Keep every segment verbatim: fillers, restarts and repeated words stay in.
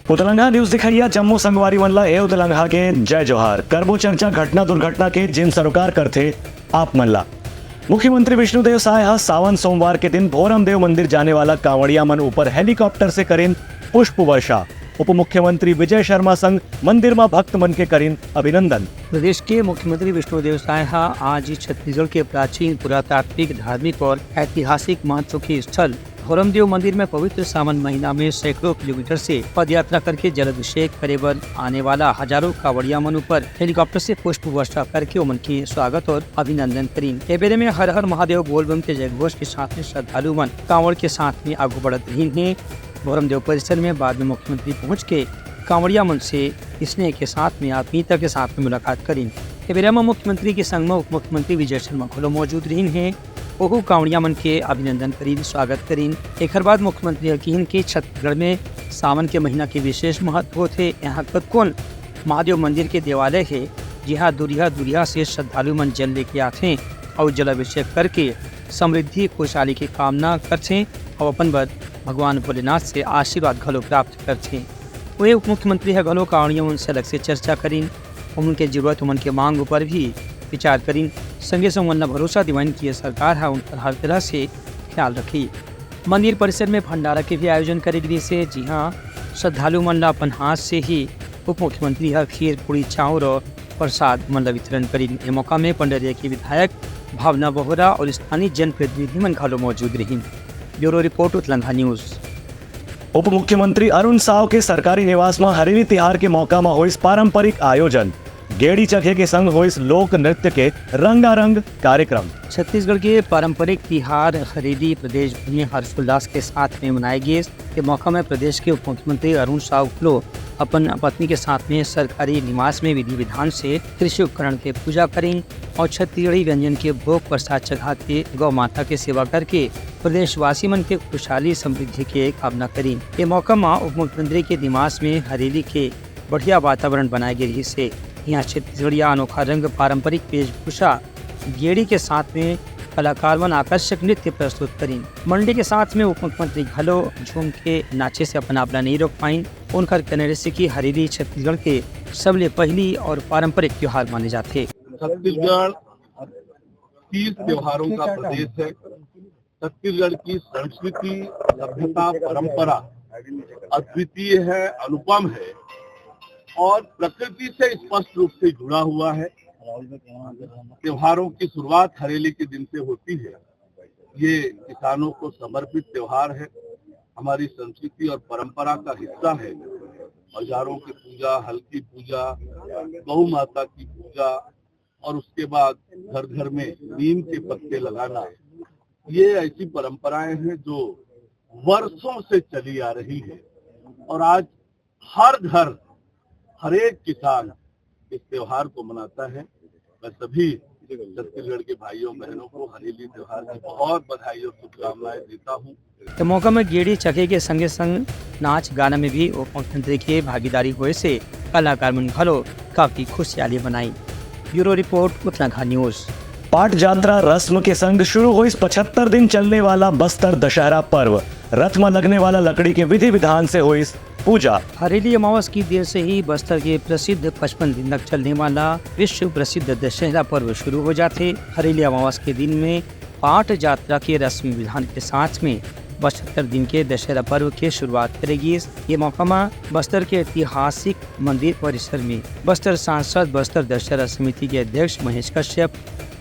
उतलंघा news दिखइया जम्मो संगवारी मन ला ए उतलंघा के जय जोहार। करबो चर्चा घटना दुर्घटना के, जेन सरोकार करथे आप मन ला। मुख्यमंत्री विष्णुदेव साय ह सावन सोमवार के दिन भोरमदेव मंदिर जाने वाला कांवड़िया मन ऊपर हेलीकॉप्टर से करिन पुष्प वर्षा। उप मुख्यमंत्री विजय शर्मा संग मंदिर म भक्त मन के करिन अभिनंदन। प्रदेश के मुख्यमंत्री विष्णुदेव साय ह आज छत्तीसगढ़ के प्राचीन पुरातात्विक, धार्मिक और ऐतिहासिक महत्व के स्थल भोरमदेव मंदिर में पवित्र सावन महीना में सैकड़ों किलोमीटर से पदयात्रा करके जलाभिषेक करे बर आने वाला हजारों कांवड़िया मन ऊपर हेलीकॉप्टर से पुष्प वर्षा करके ओमन के स्वागत और अभिनंदन करिन। ए बेरे में हर हर महादेव बोलबम के जयघोष के साथ में श्रद्धालु मन कांवड़ के साथ में आगू बढ़त रहिन हे। भोरमदेव परिसर में बाद में मुख्यमंत्री पहुंच के कांवड़िया मन से स्नेह के साथ में आत्मीयता के साथ में मुलाकात करिन। ए बेरा म मुख्यमंत्री के संग म उप मुख्यमंत्री विजय शर्मा घलो मौजूद रहिन हे। ओहू कांवड़िया मन के अभिनंदन करिन, स्वागत करिन। एखर बाद मुख्यमंत्री ह किहिन कि छत्तीसगढ़ में सावन के महीना के विशेष महत्व होथे। यहाँ कतकोन महादेव मंदिर के देवालय हे, जिहाँ दूरिहा दूरिहा से श्रद्धालु मन जल लेके आथे अउ जलाभिषेक करके समृद्धि, खुशहाली के कामना करथे अउ अपन बर भगवान भोलेनाथ से आशीर्वाद घलो प्राप्त करथे। वही उप मुख्यमंत्री ह घलो कांवड़िया मन से अलग से चर्चा करिन, ओमन के जरूरत, ओमन के मांग ऊपर भी विचार करिन। संगे संग ओमन ला भरोसा दिवाइन कि ये सरकार ह उनकर हर तरह से ख्याल रखही। मंदिर परिसर में भंडारा के भी आयोजन करे गिस हे, जिहां श्रद्धालु मन ला अपन हाथ से ही उप मुख्यमंत्री ह खीर, पूड़ी, चाउर और प्रसाद मन ला वितरण करिन। ए मौका में पंडरिया के विधायक भावना बोहरा और स्थानीय जनप्रतिनिधि मन घलो मौजूद रहिन। Bureau report, Utlangha news. उप मुख्यमंत्री अरुण साव के सरकारी निवास म हरेली तिहार के मौका म होइस पारंपरिक आयोजन। गेड़ी चघे के संग होइस लोक नृत्य के रंगारंग कार्यक्रम। छत्तीसगढ़ के पारंपरिक तिहार हरेली प्रदेश भर में हर्षोल्लास के साथ में मनाए गिस। के मौका में प्रदेश के उप मुख्यमंत्री अरुण साव घलो अपन पत्नी के साथ में सरकारी निवास में विधि विधान से कृषि उपकरण के पूजा करिन और छत्तीसगढ़ी व्यंजन के भोग प्रसाद चघा के गौ माता के सेवा करके प्रदेशवासी मन के खुशहाली समृद्धि के कामना करिन। ये मौका म उप मुख्यमंत्री के निवास में हरेली के बढ़िया वातावरण बनाए गे रिहिस हे। यहाँ छत्तीसगढ़िया अनोखा रंग, पारंपरिक वेशभूषा, गेड़ी के साथ में कलाकार मन आकर्षक नृत्य प्रस्तुत करिन। मंडी के साथ में उप मुख्यमंत्री घलो झूम के नाचे से अपन आप ला नहीं रोक पाइन। उनकर कहना रिहिस कि हरेली छत्तीसगढ़ के सबले पहली और पारंपरिक त्योहार माने जाथे। छत्तीसगढ़ तीज त्योहारों का प्रदेश है। छत्तीसगढ़ की संस्कृति, सभ्यता, परंपरा अद्वितीय है, अनुपम है और प्रकृति से स्पष्ट रूप से जुड़ा हुआ है। त्योहारों की शुरुआत हरेली के दिन से होती है। ये किसानों को समर्पित त्योहार है, हमारी संस्कृति और परंपरा का हिस्सा है। औजारों की पूजा, हल की पूजा, गौ माता की पूजा और उसके बाद घर घर में नीम के पत्ते लगाना, ये ऐसी परंपराएं हैं जो वर्षों से चली आ रही है और आज हर घर, हर एक किसान इस त्योहार को मनाता है। मैं सभी छत्तीसगढ़ के भाइयों बहनों को हरेली त्योहार की बहुत बधाई और शुभकामनाएं देता हूँ। ए मौका में गेड़ी चघे के संगे संग नाच गाना में भी उप मुख्यमंत्री के भागीदारी होए से कलाकार मन घलो काफी खुशहाली मनाई। Bureau report, Utlangha news. Pat Jatra रस्म के संग शुरू होइस पचहत्तर दिन चलने वाला बस्तर दशहरा पर्व। रथ म लगने वाला लकड़ी के विधि विधान से होइस पूजा। हरेली अमावस के दिन से ही बस्तर के प्रसिद्ध पचपन दिन तक चलने वाला विश्व प्रसिद्ध दशहरा पर्व शुरू हो जाथे। हरेली अमावस के दिन में पाट जात्रा के रस्म विधान के साथ में पचहत्तर दिन के दशहरा पर्व के शुरुआत करे गिस। ये मौका म बस्तर के ऐतिहासिक मंदिर परिसर में बस्तर सांसद, बस्तर दशहरा समिति के अध्यक्ष महेश कश्यप,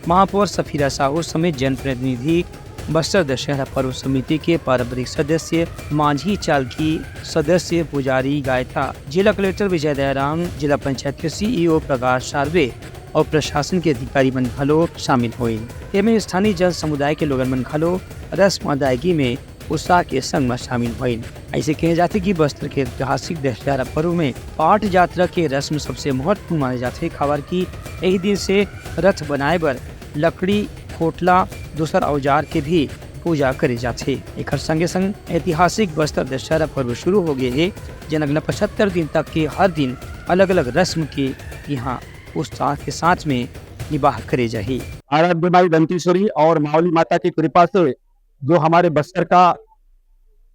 महापौर सफीरा साहू समेत जनप्रतिनिधि, बस्तर दशहरा पर्व समिति के पारंपरिक सदस्य, मांझी चालकी सदस्य, पुजारी, गायता, जिला कलेक्टर विजय दयाराम, जिला पंचायत के सीईओ प्रकाश सार्वे और प्रशासन के अधिकारी मन घलो शामिल होइन। एमे स्थानीय जन समुदाय के लोगन मन घलो रस्म अदायगी में उत्साह के संग म शामिल होइन। ऐसे कहे जाथे कि बस्तर के ऐतिहासिक दशहरा पर्व में पाट जात्रा के रस्म सबसे महत्वपूर्ण माने जाथे, काबर कि यही दिन से रथ बनाए बर लकड़ी, खोटला, दूसर औजार के भी पूजा करे जाथे। एकर संगे संग ऐतिहासिक बस्तर दशहरा पर्व शुरू हो गए हे, जेन अगला पचहत्तर दिन तक के हर दिन अलग-अलग रस्म के यहाँ उत्साह के साथ में निबाह करे जाही। आराध्य माई दंतेश्वरी और मावली माता की कृपा से जो हमारे बस्तर का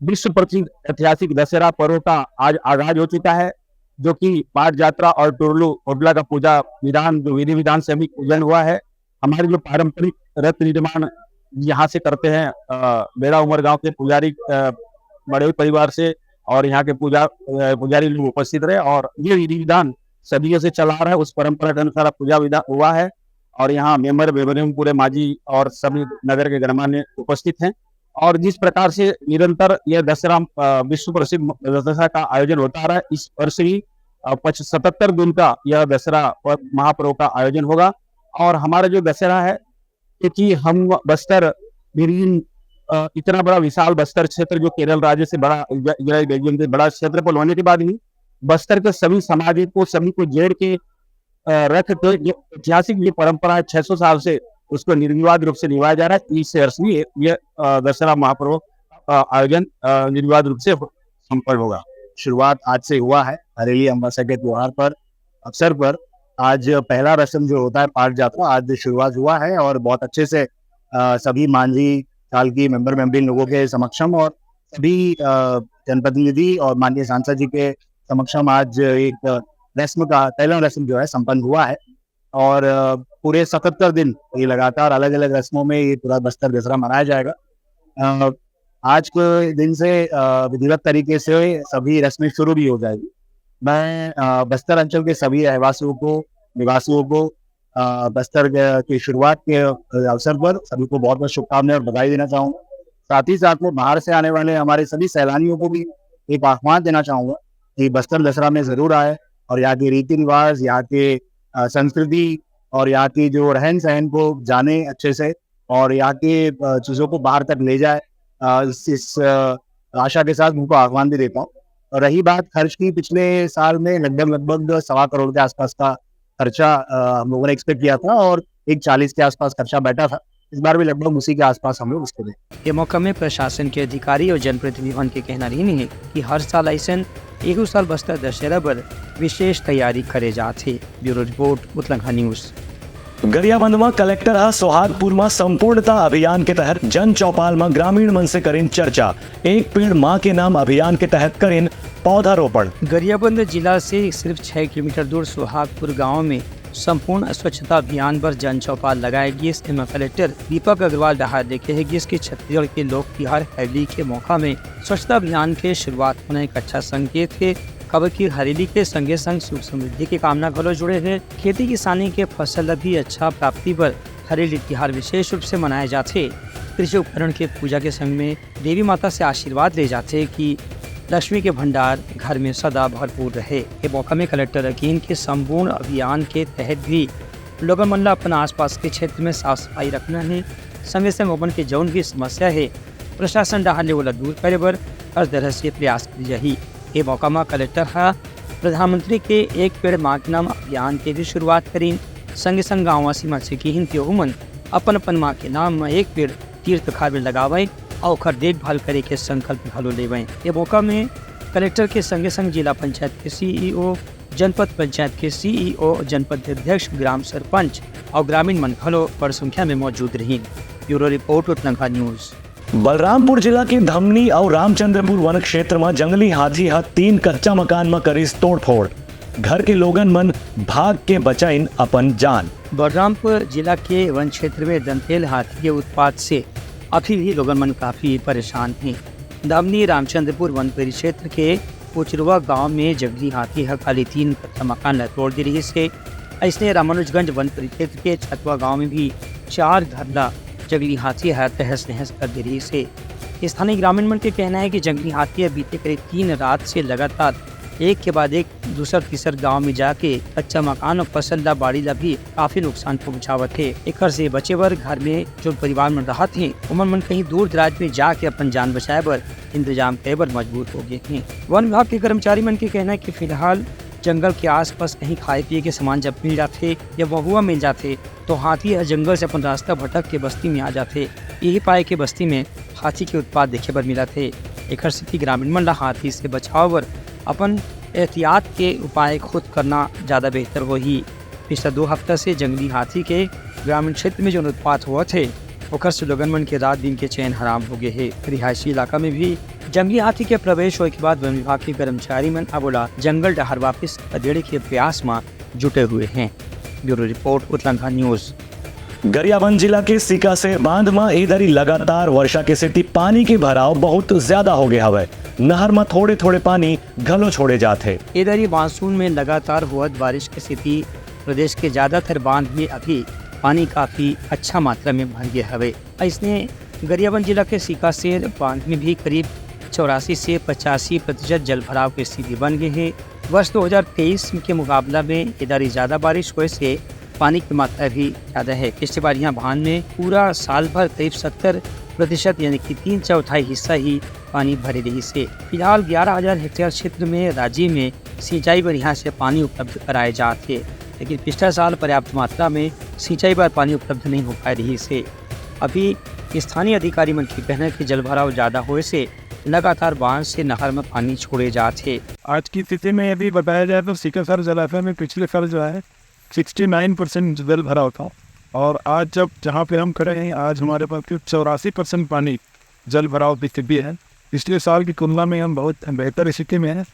विश्व प्रसिद्ध ऐतिहासिक दशहरा पर्व का आज आगाज हो चुका है, जो कि पाट जात्रा और टुरलू होटला का पूजा विधान, जो विधि विधान से अभी पूजन हुआ है। हमारे जो पारंपरिक रथ निर्माण यहाँ से करते हैं, अ, बेड़ा उमर गांव के पुजारी, अ, बड़े परिवार से, और यहाँ के पूजा, अ, पुजारी लोग उपस्थित रहे और ये विधि विधान सदियों से चला आ रहा है। उस परंपरा के अनुसार पूजा विधान हुआ है और यहाँ मेंबर, मेंबर एवं पूरे माजी और सभी नगर के गणमान्य उपस्थित हैं। और जिस प्रकार से निरंतर यह दशहरा, अ, विश्व प्रसिद्ध दशहरा का आयोजन होता आ रहा है, इस वर्ष भी, अ, पच-, सतहत्तर दिन का यह दशहरा प-, महापर्व का आयोजन होगा। और हमारा जो दशहरा है, क्योंकि हम बस्तर विभिन्न, अ, इतना बड़ा विशाल बस्तर क्षेत्र जो केरल राज्य से बड़ा, ज-, ज-, ज-, बड़ा क्षेत्रफल होने के बाद भी बस्तर के सभी समाजों को, सभी को जोड़ के, अ, रख के जो ऐतिहासिक जो परंपरा है छह सौ साल से, उसको निर्विवाद रूप से निभाया जा रहा है। इस वर्ष भी ये, ये, अ, दशहरा महापर्व, अ, आयोजन, अ, निर्विवाद रूप से हो-, संपन्न होगा। शुरुआत आज से हुआ है। हरेली अमावस्या के त्योहार पर, अवसर पर आज पहला रस्म जो होता है पाट जात्रा, आज शुरुआत हुआ है और बहुत अच्छे से, अ, सभी मांझी, चालकी, मेंबर, मेंबरी लोगों के समक्षम और सभी, अ, जनप्रतिनिधि और माननीय सांसद जी के समक्षम आज एक रस्म का पहला रस्म जो है संपन्न हुआ है। और, अ, पूरे सतहत्तर दिन ये लगातार अलग-अलग रस्मों में ये पूरा बस्तर दशहरा मनाया जाएगा। अ, आज के दिन से, अ, विधिवत तरीके से सभी रस्में शुरू भी हो जाएगी। मैं, अ, बस्तर अंचल के सभी रहवासियों को, निवासियों को, अ, बस्तर के, की शुरुआत के, अ, अवसर पर सभी को बहुत-बहुत शुभकामनाएं और बधाई देना चाहूँगा। साथ ही साथ में बाहर से आने वाले हमारे सभी सैलानियों को भी एक आह्वान देना चाहूँगा कि बस्तर दशहरा में ज़रूर आए और यहाँ के रीति रिवाज, यहाँ के, अ, संस्कृति और यहाँ की जो रहन-सहन को जाने अच्छे से और यहाँ की, अ, चीज़ों को बाहर तक ले जाए। अ, इस, इस, अ, आशा के साथ उनको आह्वान भी देता हूँ। और रही बात खर्च की, पिछले साल में लगभग, लगभग सवा करोड़ के आसपास का खर्चा, अ, हम लोगों ने एक्सपेक्ट किया था और एक चालीस के आसपास खर्चा बैठा था। इस बार भी लगभग उसी के आसपास हम लोग उसको दें। ये मौका में प्रशासन के अधिकारी और जनप्रतिनिधि मन के कहना रहिन हे कि हर साल अइसन एहू साल बस्तर दशहरा बर विशेष तैयारी करे जात हे। Bureau report, Utlangha news. Gariaband म कलेक्टर ह सोहागपुर म संपूर्णता अभियान के तहत जन चौपाल म ग्रामीण मन से करिन चर्चा, एक पेड़ मां के नाम अभियान के तहत करिन पौधारोपण। गरियाबंद जिला से सिर्फ छह किलोमीटर दूर सोहागपुर गांव में संपूर्ण स्वच्छता अभियान बर जन चौपाल लगाए गिस। एमा कलेक्टर दीपक अग्रवाल डहार ले कहे गिस कि छत्तीसगढ़ के लोक तिहार हरेली के मौका में स्वच्छता अभियान के शुरुआत होना एक अच्छा संकेत हे, काबर कि हरेली के संगे संग सुख समृद्धि के कामना घलो जुड़े हे। खेती किसानी के फसल ल भी अच्छा प्राप्ति बर हरेली तिहार विशेष रूप से मनाए जाथे। कृषि उपकरण के पूजा के संग में देवी माता से आशीर्वाद ले जाथे कि लक्ष्मी के भंडार घर में सदा भरपूर रहे। ये मौका में कलेक्टर ह किहिन कि संपूर्ण अभियान के तहत भी लोगन मन ल अपन आसपास के क्षेत्र में साफ सफाई रखना हे, संगे संग ओमन के जौन भी समस्या हे, प्रशासन डहार ले ओला दूर करे बर हर तरह से प्रयास करे जाही। ये मौका म कलेक्टर ह प्रधानमंत्री के एक पेड़ मां के नाम अभियान के भी शुरुआत करिन। संगे संग गांववासी मन से किहिन कि ओहू मन अपन अपन मां के नाम म एक पेड़ तीर्थ खार में लगावय अउ ओखर देखभाल करे के संकल्प घलो लेवय। ये मौका में कलेक्टर के संगे संग जिला पंचायत के सीईओ, जनपद पंचायत के सीईओ, जनपद अध्यक्ष, ग्राम सरपंच अउ ग्रामीण मन घलो बड़ संख्या में मौजूद रहिन। Bureau report, Utlangha news. Balrampur जिला के धमनी अउ रामचंद्रपुर वन क्षेत्र म जंगली हाथी ह तीन कच्चा मकान म करिस तोड़फोड़, घर के लोगन मन भाग के बचाइन अपन जान। बलरामपुर जिला के वन क्षेत्र में दंतेल हाथी के उत्पात से अभी भी लोगन मन काफी परेशान हे। धमनी रामचंद्रपुर वन परिक्षेत्र के उचरवा गांव में जंगली हाथी ह खाली तीन कच्चा मकान ल तोड़ दे रिहिस हे। अइसने रामानुजगंज वन परिक्षेत्र के छतवा गांव में भी चार घर ल जंगली हाथी ह तहस नहस कर दे रिहिस हे। स्थानीय ग्रामीण मन के कहना हे कि जंगली हाथी ह बीते करीब तीन रात से लगातार एक के बाद एक दूसर तीसर गांव में जाके कच्चा मकान अउ फसल ला, बाड़ी ला भी काफी नुकसान पहुंचावत हे। एकर से बचे बर घर में जो परिवार मन रहत हे, ओमन मन कहीं दूर दराज में जाके अपन जान बचाए बर इंतजाम करे बर मजबूर हो गए हे। वन विभाग के कर्मचारी मन के कहना हे कि फिलहाल जंगल के आसपास कहीं खाए पिए के सामान जब मिल जाथे या महुआ मिल जाथे, तो हाथी ह जंगल से अपन रास्ता भटक के बस्ती में आ जाथे। यही पाए के बस्ती में हाथी के उत्पात देखे बर मिलत हे। एखर सेती ग्रामीण मन ला हाथी से बचाव बर अपन एहतियात के उपाय खुद करना ज्यादा बेहतर होही। पिछला दो हफ्ता से जंगली हाथी के ग्रामीण क्षेत्र में जौन उत्पात होवत हे, ओखर से लोगन मन के रात दिन के चैन हराम हो गए हे। रिहायशी इलाका में भी जंगली हाथी के प्रवेश होए के बाद वन विभाग के कर्मचारी मन अब ओला जंगल डहर वापस खदेड़े के प्रयास म जुटे हुए हैं। Bureau report, Utlangha news. Gariaband जिला के सिकासेर बांध म ए दरी लगातार वर्षा के सेती पानी के भराव बहुत ज्यादा हो गया हवय। नहर म थोड़े-थोड़े पानी घलो छोड़े जात हे। ए दरी मानसून में लगातार होवत बारिश के सेती प्रदेश के ज्यादातर बांध में अभी पानी काफी अच्छा मात्रा में भर गया हवे। अइसने गरियाबंद जिला के सिकासेर बांध में भी करीब चौरासी से पचासी प्रतिशत जल भराव के स्थिति बन गई है। वर्ष दो हज़ार तेईस के मुकाबला में ए दरी ज्यादा बारिश होए से पानी की मात्रा भी ज्यादा है। पिछले बार यहाँ बांध में पूरा साल भर करीब सत्तर प्रतिशत यानी कि तीन चौथाई हिस्सा ही पानी भरे रहिस हे। फिलहाल ग्यारह हज़ार हेक्टेयर क्षेत्र में राज्य में सिंचाई बर यहाँ से पानी उपलब्ध कराए जात हे, लेकिन पिछला साल पर्याप्त मात्रा में सिंचाई बर पानी उपलब्ध नहीं हो पाए रहिस हे। अभी स्थानीय अधिकारी मन के कहना हे कि जलभराव ज्यादा होए से लगातार बांध से नहर में पानी छोड़े जात हे। आज की स्थिति में यदि बताया जाए तो सीकासर जलाशय में पिछले साल जो है सिक्सटी नाइन परसेंट जल भराव था, और आज जब जहाँ पे हम खड़े हैं, आज हमारे पास सिर्फ चौरासी परसेंट पानी जल भराव की स्थिति है। पिछले साल की तुलना में हम बहुत बेहतर स्थिति में हैं।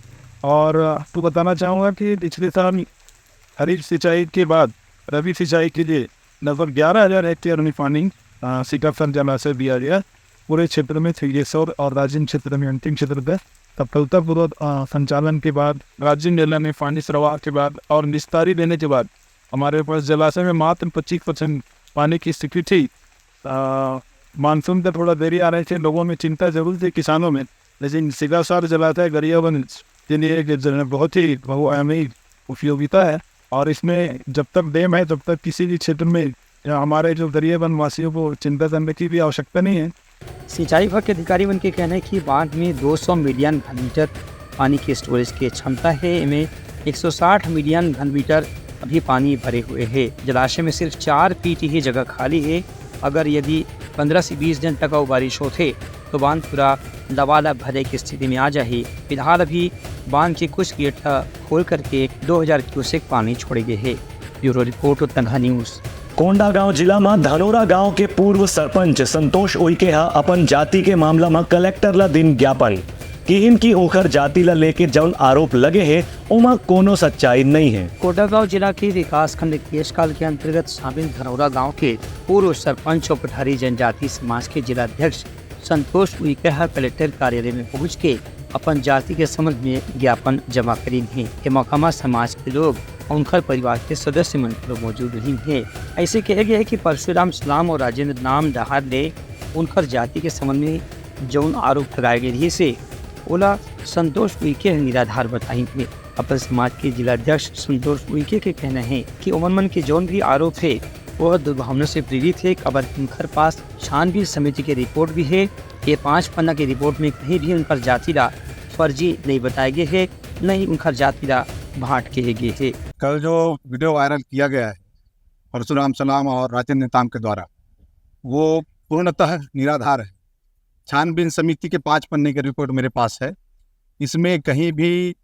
और आपको बताना चाहूँगा कि पिछले साल खरीफ सिंचाई के बाद रबी सिंचाई के लिए लगभग ग्यारह हज़ार हेक्टेयर में पानी, अ, सीकासर जलाशय दिया गया। पूरे क्षेत्र में सिंहेश्वर और राजिम क्षेत्र में, अंतिम क्षेत्र तक सफलतापूर्वक, अ, संचालन के बाद, राजिम नहर में पानी प्रवाह के बाद और निस्तारी देने के बाद हमारे पास जलाशय में मात्र पच्चीस परसेंट पानी की स्थिति थी। अ, मानसून का थोड़ा देरी आने से लोगों में चिंता जरूर थी, किसानों में, लेकिन सीकासर जलाशय गरियाबंद के लिए एक ज-, बहुत ही बहुआयामी उपयोगिता है। और इसमें जब तक डैम है, तब तक किसी भी क्षेत्र में या हमारे जो गरियाबंद वासियों को चिंता करने की भी आवश्यकता नहीं है। सिंचाई विभाग के अधिकारी मन के कहना है कि बांध में दो सौ मिलियन घन मीटर पानी की स्टोरेज की क्षमता है। इनमें एक सौ साठ मिलियन घन मीटर अभी पानी भरे हुए है। जलाशय में सिर्फ चार फीट ही जगह खाली है। अगर यदि पन्द्रह से बीस दिन तक अउ बारिश होथे, तो बांध पूरा लबालब भरे की स्थिति में आ जाही। फिलहाल अभी बांध के कुछ गेट ला खोल करके दो हज़ार क्यूसेक पानी छोड़े गए हे। Bureau report, Uttanga news. Kondagaon जिला म धनोरा गांव के पूर्व सरपंच संतोष उइके ह अपन जाति के मामला म कलेक्टर ला दिन ज्ञापन किहिन कि ओखर जाति ला लेके जउन आरोप लगे हे, ओमा कोनो सच्चाई नइ हे। कोंडागांव जिला के विकासखंड केशकाल के अंतर्गत शामिल धनोरा गांव के पूर्व सरपंच और पठारी जनजाति समाज के जिला अध्यक्ष संतोष उइके ह कलेक्टर कार्यालय में पहुंच के अपन जाति के संबंध में ज्ञापन जमा करीन हे। ए मौका म समाज के लोग अउ उनकर परिवार के सदस्य मन घलो मौजूद रहिन हे। अइसे कहे गए हे कि परशुराम सलाम अउ राजेंद्र नाम डहार ले उनकर जाति के संबंध में जउन आरोप लगाए गए रहिस हे, ओला संतोष उइके ह निराधार बताइन हे। अपन समाज के जिला अध्यक्ष संतोष उइके के कहना हे कि ओमन मन के जउन भी आरोप हे, वो दुर्भावना से प्रेरित हे, काबर कि उनकर पास छानबीन समिति के रिपोर्ट भी हे। ये पांच पन्ना के रिपोर्ट में कहीं भी उनकर जाति ला फर्जी नहीं बताए गए हे, न ही उनकर जाति ला भाट कहे गए हे। कल जो वीडियो वायरल किया गया है परशुराम सलाम और राजेंद्र नेताम के द्वारा, वो पूर्णतः निराधार है। छानबीन समिति के पांच पन्ने के रिपोर्ट मेरे पास है। इसमें कहीं भी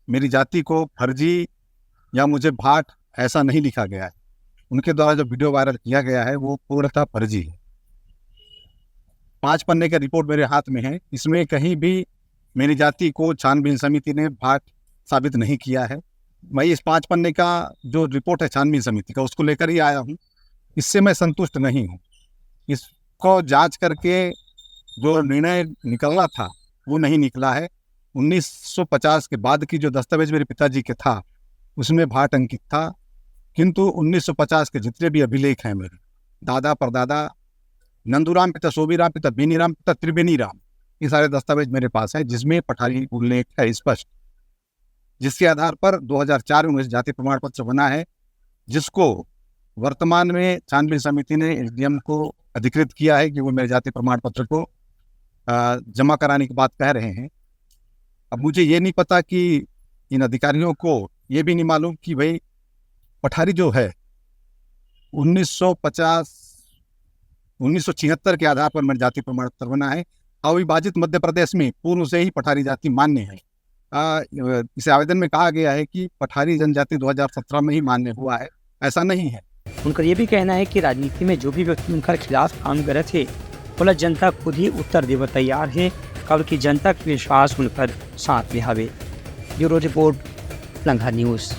मेरी जाति को फर्जी या मुझे भाट ऐसा नहीं लिखा गया है। उनके द्वारा जो वीडियो वायरल किया गया है, वो पूर्णतः फर्जी है। पांच पन्ने का रिपोर्ट मेरे हाथ में है, इसमें कहीं भी मेरी जाति को छानबीन समिति ने भाट साबित नहीं किया है। मैं इस पांच पन्ने का जो रिपोर्ट है छानबीन समिति का, उसको लेकर ही आया हूँ। इससे मैं संतुष्ट नहीं हूँ। इसको जांच करके जो निर्णय निकलना था, वो नहीं निकला है। उन्नीस सौ पचास के बाद की जो दस्तावेज मेरे पिताजी के था, उसमें भाट अंकित था, किंतु उन्नीस सौ पचास के जितने भी अभिलेख हैं मेरे दादा परदादा नंदूराम पिता सोबीराम पिता बेनीराम पिता त्रिवेणीराम, ये सारे दस्तावेज मेरे पास हैं, जिसमें पठारी उल्लेख है स्पष्ट, जिसके आधार पर दो हज़ार चार में मुझे जाति प्रमाण पत्र बना है, जिसको वर्तमान में छानबीन समिति ने एसडीएम को अधिकृत किया है कि वो मेरे जाति प्रमाण पत्र को, अ, जमा कराने की बात कह रहे हैं। अब मुझे ये नहीं पता कि इन अधिकारियों को ये भी नहीं मालूम कि भाई पठारी जो है उन्नीस सौ पचास, उन्नीस सौ छिहत्तर के आधार पर मेरा जाति प्रमाण पत्र बना है। अविभाजित मध्य प्रदेश में पूर्व से ही पठारी जाति मान्य है। आ, इसे आवेदन में कहा गया है कि पठारी जनजाति दो हज़ार सत्रह में ही मान्य हुआ है, ऐसा नहीं है। उनकर ये भी कहना है कि राजनीति में जो भी व्यक्ति उनकर खिलाफ काम करत हे, ओला जनता खुद ही उत्तर देवे तैयार हे, काबर कि जनता के विश्वास उनकर साथ में हवे। Bureau report, Utlangha news.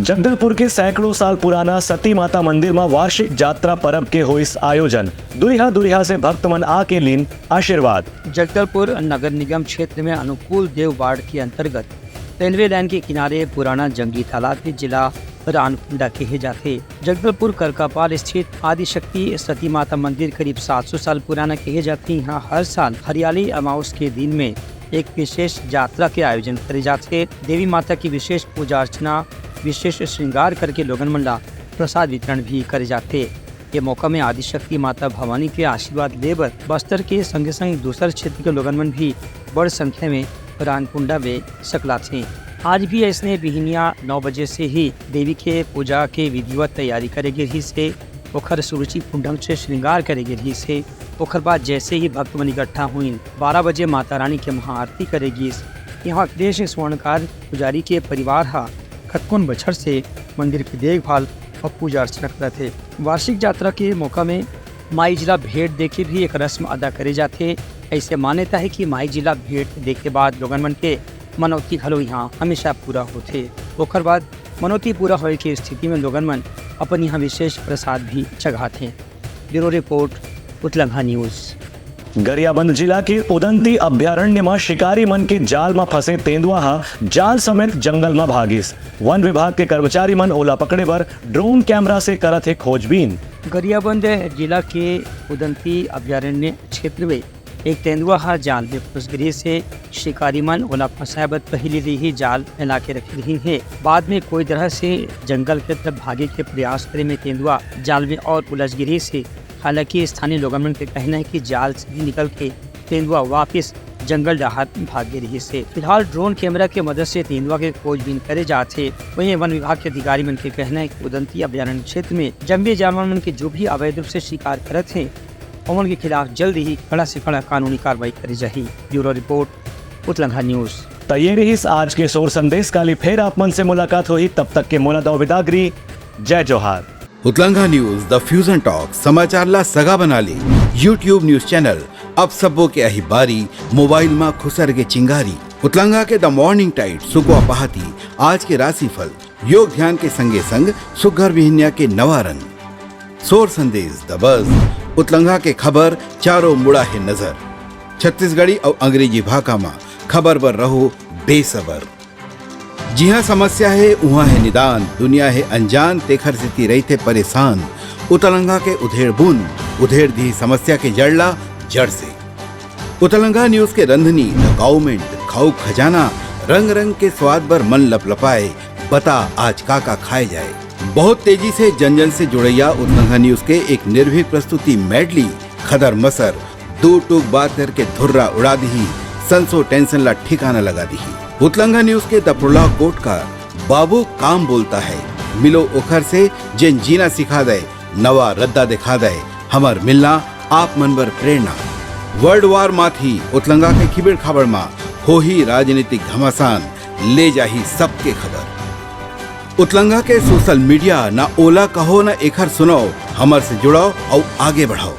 Jagdalpur के सैकड़ों साल पुराना सती माता मंदिर म वार्षिक जात्रा परब के होइस आयोजन। दुरिहा दुरिहा से भक्त मन आके लीन आशीर्वाद। जगदलपुर नगर निगम क्षेत्र में अनुकूल देव वार्ड के अंतर्गत रेलवे लाइन के किनारे पुराना जंगली तालाब के जिला रानकुंडा कहे जाथे। जगदलपुर करकापाल स्थित आदिशक्ति सती माता मंदिर करीब सात सौ साल पुराना कहे जाथे। यहाँ हर साल हरियाली अमावस के दिन में एक विशेष जात्रा के आयोजन करे जाथे। देवी माता की विशेष पूजा अर्चना, विशेष श्रृंगार करके लोगन मन ला प्रसाद वितरण भी करे जाथे। ये मौका में आदिशक्ति माता भवानी के आशीर्वाद ले बर बस्तर के संगे संग दूसर क्षेत्र के लोगन मन भी बड़ संख्या में रानकुंडा में सकलाथे। आज भी ऐसने बिहनिया नौ बजे से ही देवी के पूजा के विधिवत तैयारी करे गे रहिस हे। ओखर सुरुचिपूर्ण ढंग से श्रृंगार करे गे रहिस हे। ओखर बाद जैसे ही भक्त मन इकट्ठा होइन, बारह बजे माता रानी के महाआरती करे गिस। यहाँ अखिलेश स्वर्णकार पुजारी के परिवार ह कतकोन बछर से मंदिर के देखभाल अउ पूजा अर्चना करत हे। वार्षिक जात्रा के मौका में माई जी ला भेंट देके भी एक रस्म अदा करे जाथे। ऐसे मान्यता है कि माई जी ला भेंट देके बाद लोगन मन के मनौती घलो यहाँ हमेशा पूरा होथे। ओकर बाद मनौती पूरा होए के स्थिति में लोगन मन अपन यहाँ विशेष प्रसाद भी चघाथे। Bureau report, Utlangha news. Gariaband जिला के उदंती अभयारण्य म शिकारी मन के जाल म फंसे तेंदुआ ह जाल समेत जंगल म भागिस। वन विभाग के कर्मचारी मन ओला पकड़े बर ड्रोन कैमरा से करत हे खोजबीन। गरियाबंद जिला के उदंती अभयारण्य क्षेत्र में एक तेंदुआ ह जाल में फंस गिरिस हे। शिकारी मन ओला फंसाए बर पहिली ले ही जाल फैला के रखे रिहिन हे। बाद में कोई तरह से जंगल के तरफ भागे के प्रयास करे में तेंदुआ जाल में और उलझ गिरिस हे। हालांकि स्थानीय लोगन मन के कहना है कि जाल से ही निकल के तेंदुआ वापिस जंगल डहार भाग गे रिहिस हे। फिलहाल ड्रोन कैमरा के मदद से तेंदुआ के खोजबीन करे जात हे। वहीं वन विभाग के अधिकारी मन के कहना है कि उदंती अभयारण्य क्षेत्र में जंगली जानवर मन के जो भी अवैध रूप से शिकार करत हे, ओमन के खिलाफ जल्द ही कड़ा से कड़ा कानूनी कार्रवाई करे जाही। Bureau report, Utlangha news. त ये रहिस आज के सोर संदेश। काली फेर आप मन से मुलाकात होही, तब तक के मोला दव बिदागरी। जय जोहार। उतलंघा न्यूज, द फ्यूजन टॉक, समाचार ला सगा बना ले। YouTube न्यूज चैनल अब सबो के अही बारी, मोबाइल मा खुसर के चिंगारी। उतलंघा के द मॉर्निंग टाइट, सुकवा पहाती, आज के राशिफल, योग ध्यान के संगे संग सुग्घर बिहनिया के नवा रंग। सोर संदेश, द बज, उतलंघा के खबर, चारों मुड़ा हे नजर। छत्तीसगढ़ी अउ अंग्रेजी भाखा मा खबर बर रहो बेसबर। जिहाँ समस्या हे, उहाँ हे निदान, दुनिया हे अनजान, तेखर सेती रहिथे परेशान। उतलंघा के उधेड़ बुन, उधेड़ दिही समस्या के जड़ ला जड़ से। उतलंघा न्यूज के रंधनी, द काउमेंट, खाऊ खजाना, रंग रंग के स्वाद बर मन लपलपाए, बता आज का का खाए जाए। बहुत तेजी से जन जन से जुड़ैया उतलंघा न्यूज के एक निर्भीक प्रस्तुति मेडली, खदर मसर, दू टूक बात करके धुर्रा उड़ा दिही, संसो टेंशन ला ठिकाना लगा दिही। उतलंघा न्यूज के द प्रोलॉग कोट का बाबू काम बोलता है, मिलो ओखर से जेन जीना सिखा दे, नवा रद्दा दिखा दे, हमर मिलना आप मन बर प्रेरणा। वर्ल्ड वार माथी उतलंगा के खिबड़ खाबड़ मा होही राजनीतिक घमासान, ले जाही सबके खबर। उतलंगा के सोशल मीडिया, ना ओला कहो ना एखर सुनाओ, हमर से जुड़ाओ अउ आगे बढ़ाओ।